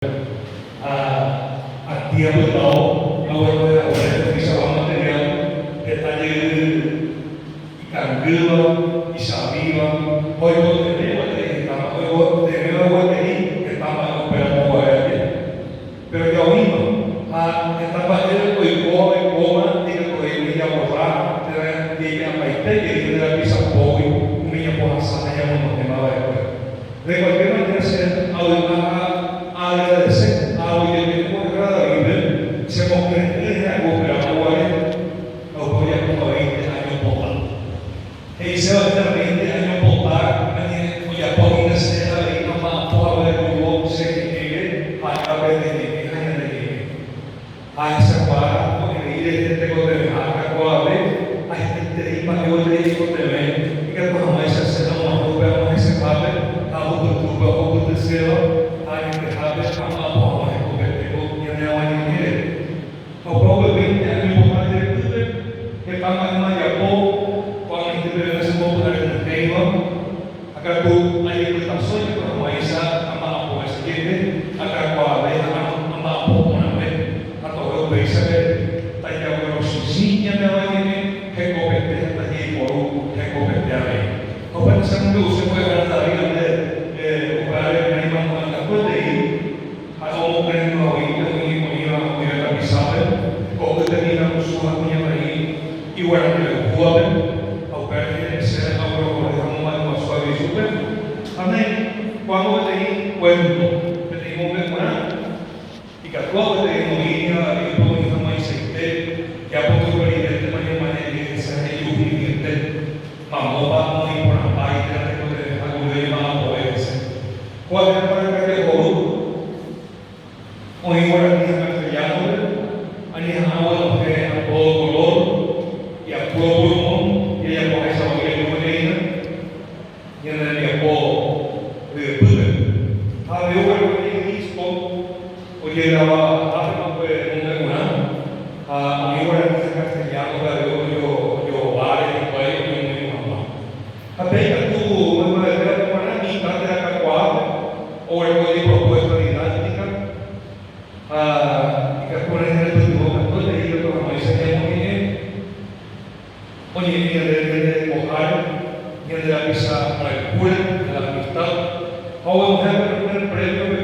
Ha atĩ apytao aguerohehaguére tuichagua material heta jey ikangýva, ichavíva ha oikotevẽ gueteri heta mba'e, oikotevẽva gueteri heta mba'e upéramo guare aje. Péro ja oĩma, ha heta mba'e oikóva oikóma ikatuvéigui jaborra térã jaipe'apaite jey ñande rapicha pógui umi ñapohasa ha ñamonohẽma va'ekue. De cualquier manera che avy'a ha aagradece aaguyjepe'e mbo'ehára Davídpe che mokyre'ỹ rehe akoopera guare ha upe ojapóva veinte áño pota. He'iséva hína veinte áño pota ojapo hína che avei amba'apo haguére kóvo che ñe'ẽre ha'éva pende ñe'ẽ ha ñane ñe'ẽ. Ha ahechakuaa ko'ẽrei rehe tekotevẽha akakuaave ha hetaiterei mba'e gueteri aikotevẽ ikatu hag̃uáicha che ag̃uahẽ upe ag̃uahẽsehápe ha ahupyty upe ohupytyséva ha añetehápe amba'apo hag̃ua hekopete ko ñane avañe'ẽre. Ha upéva upe veinte áño pota jerepýpe heta mba'éma ajapo ko'ag̃aite peve nachembopy'arenyhẽiva. Ha katu ajepytaso ikatu hag̃uáicha amba'apove che jehe, akakuaave ha amba'apo porãve, ha tove upéichape tajaguerochichĩ ñande avañe'ẽ hekopete ha tajeiporu hekopete avei. Ha upe che amombe'use mbo'ehára David ha nde upévare naimandu'aikatuetei ha'e omokyre'ỹvaguinte umi oĩva oĩva tapichápe, ko'ýte mitãrusu ha kuñataĩ iguaranirayhúvape, ha upéva rehe che aguerohory ha amomba'eguasu avei chupe. Ha néi, ko'ág̃a peteĩ kuénto, peteĩ mombe'urã, ikatúva gueteri noĩriva ypy oĩ hag̃uaichaite, jápoke upe riréntema ñamaña jey hese ha jajuhumimiete, mamópa oĩ porãmbái térã tekotevẽha guive ñamba'apove hese. Ko aja mbarakajehoru oĩ guarani ha castellano-pe, añeha'ã oguenohẽ a todo color y a puro pulmón jajapoháicha voi ajúpe he'ína ñane rembiapo ryepýpe. Ha avei oguereko peteĩ disco ojegravahápema upe mombe'urã ha oĩ guarani ha castellano-pe avei ojováre hikuái oñomoirũ hag̃ua. Ha pe ikatu maymavetévape g̃uarã mitã térã kakuaápe oguereko ipropuesta didáctica ha ikatu reñanepytyvõ katuete ikatu hag̃uáicha ñamoñe'ẽ oñe'ẽ ñande ñande rekoháre, ñande rapicha mborayhúre, de la amistad, ha oguenohẽ pe primer premio pe.